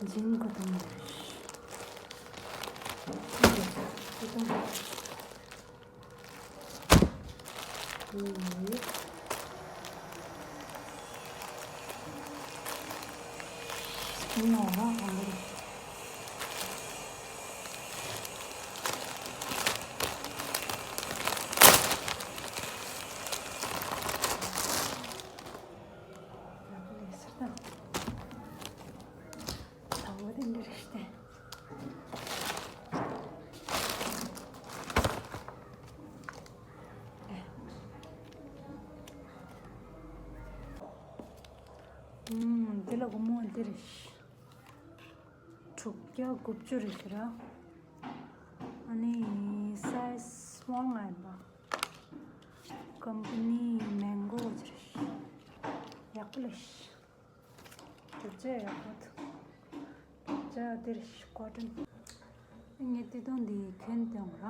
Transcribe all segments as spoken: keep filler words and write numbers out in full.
འཇིན་གོ་དང་། གོ་དང་། ཨུ། ཨུ་ནོ་ར་རང་རེད། ཡག་པོ་ལས་སར་དང་། ད་འོ་དེ་འདྲ་རེད་ཤི་སྟེ། ཨུམ། འདི་ལ་སྒོར་མོ་འདི་རེད་ཤི། དྲུག་བརྒྱ་དགུ་བཅུ་རེད་ཤི་ར། ཨ་ནི་སའི་ཛི་སི་མོལ་ང་ཡིན་པ། ཀམ་པ་ནི་མེང་གོ་ཅི་རེད་ཤི། ཡག་པོ་ལས་ཤི། གྲུབ་ཆ་ཡག་པོ་འདུག་གྲུབ་ཆ་འདིར་ཀོ་ཊོན། ངས་དེ་དོན་འདི་གྱོན་བཏང་ར།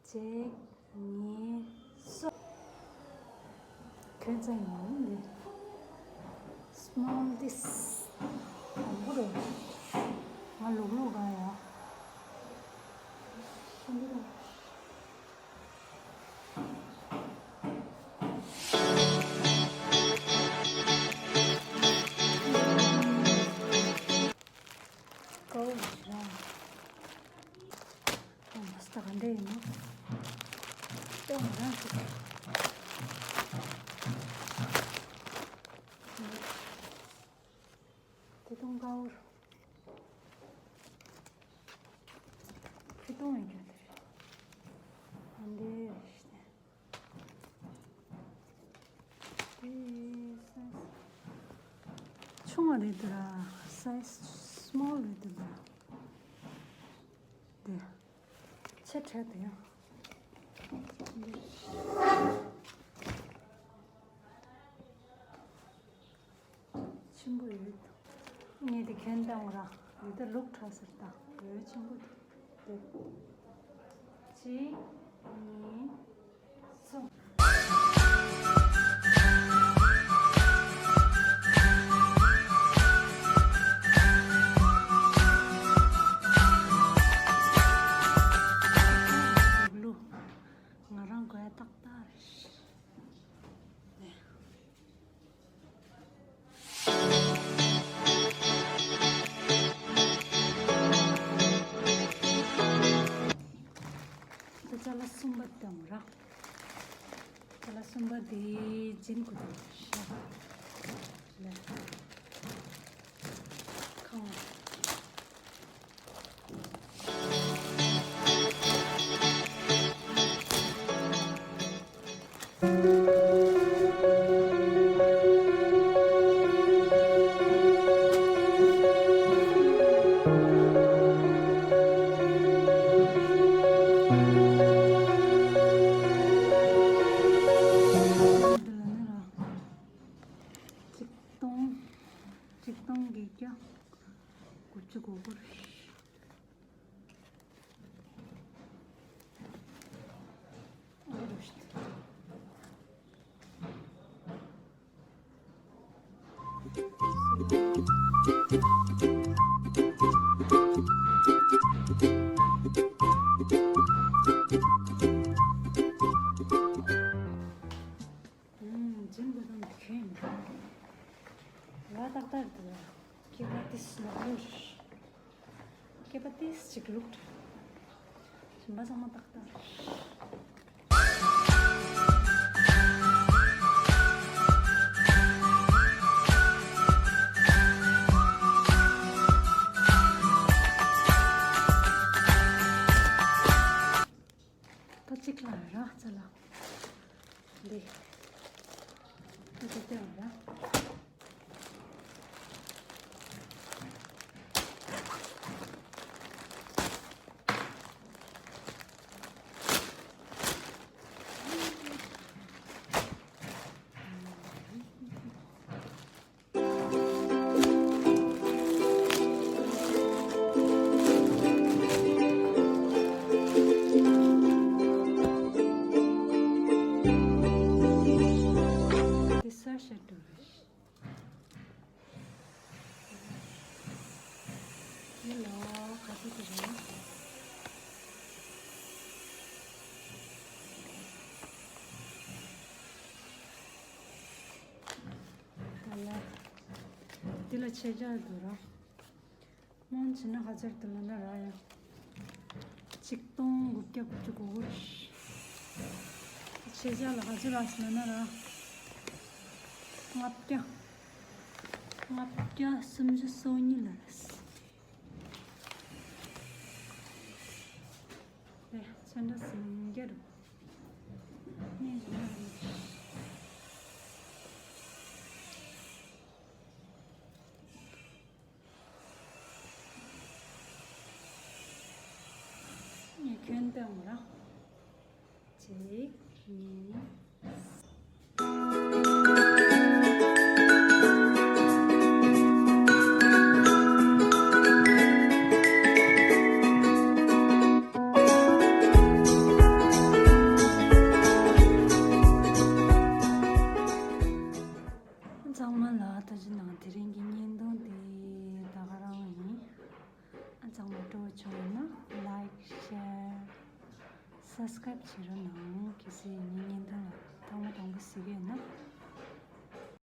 གཅིག་གཉིས། གསུམ། གྱོན་ཚར་ཡིན་འདི། སི་མོལ་ཏིས། དང་པོ་རེད། ང་ལུག་ལུག་ག་ཡ། ཁོ་འདི་རེད། ཀའོ་ཞེས་རང་། ཨོ་མ་སྟག་ག་འདྲ་ཡིན་ནོ། ཏོག་རང་ཅིག་དེ་དུང་ཀའོ། ཁྱི་དུང་ཡིན་རྒྱུ་དེ་རེད། ཨ་འདྲ་རེད་ཤི་ནས། དེ་སའི་ཛི་ཆུང་བ་རེད་འདུག་ར། སའི་ཛི་སི་མོལ་རེད་འདུག་ར། དེ་ཆེ་ཕྲ་དེ་ཡང་ཆེན་པོ་ཡོད། ངས་དེ་གྱོན་བཏང་ར། འདི་ད་ལུག་ཁྲ་ཟེར་ད། འོད་ཆེན་པོ་འདུག་གཅིག་གཉིས། གསུམ། ལུག་ལུག་ང་རང་དགོས་ཏག་ཏག་རེད། ད་ཅ་ལག་གསུམ་པ་དང་ར། ཅ་ལག་གསུམ་པ་དེ་འཇིན་གོ་དང་ཤ། ལ། ཁང་བ། ཆིག་སྟོང་། ཆིག་སྟོང་བརྒྱད་བརྒྱ་དགུ་བཅུ་གོ་དགུ་རེད། ཨུམ། འཇིན་པ་དང་གྱོན། ལ་ ཏག་ཏག་འདུག་སྐེད་པ་ཏིས་ལོག་ལོག་སྐེད་པ་ཏིས་ཅིག་ལུག་འདྲ། གཞན་པ་ཚང་མ་ཏག་ཏག་ད་གཅིག་ལ་ར་ཙ་ལ། འདི། ད་གཅིག་ལྟ་ར། འདི་སར་ཤད་འགྲོ་རེད། འདི་ལ་ག་ཚོད་ཅིག་རེད། ད་ལ། འདི་ལ་ཆེ་ཆ་འདུག་ར། སྔོན་བྱས་ན་ག་ཚོད་འདུག་ལབ་ན་ར་ཡ། ཆིག་སྟོང་དགུ་བརྒྱ་དགུ་བཅུ་གོ་དགུ་རེད། ཆེ་ཆ་ལ་ག་ཚོད་རག་སོང་ལབ་ན་ར། ལྔ་བརྒྱ། ལྔ་བརྒྱ་སུམ་ཅུ་སོ་གཉིས་ལ་རེད། དེ་ཚོན་ཁྲ་ཟིང་རྒྱ་རུ། ནས་རེད་ན་རེད། ངས་ཁྱོན་བཏང་ར། གཅིག་གཉིས། ཚང་མ་ལ་ད་ཅི་ནང་དེ་རིང་གི་བརྙན་ཐུང་དེ་ད་ག་རང་ཡིན། ཨ་ཚང་མ་སྤྲོ་བོ་བྱུང་ཡོད་ན་like, share, subscribe བྱེད་རོགས་གནང་། གལ་སྲིད་ངའི་བརྙན་ཐུང་ལ་ཐོག་མ་དང་པོ་གཟིགས་ཡོད་ན།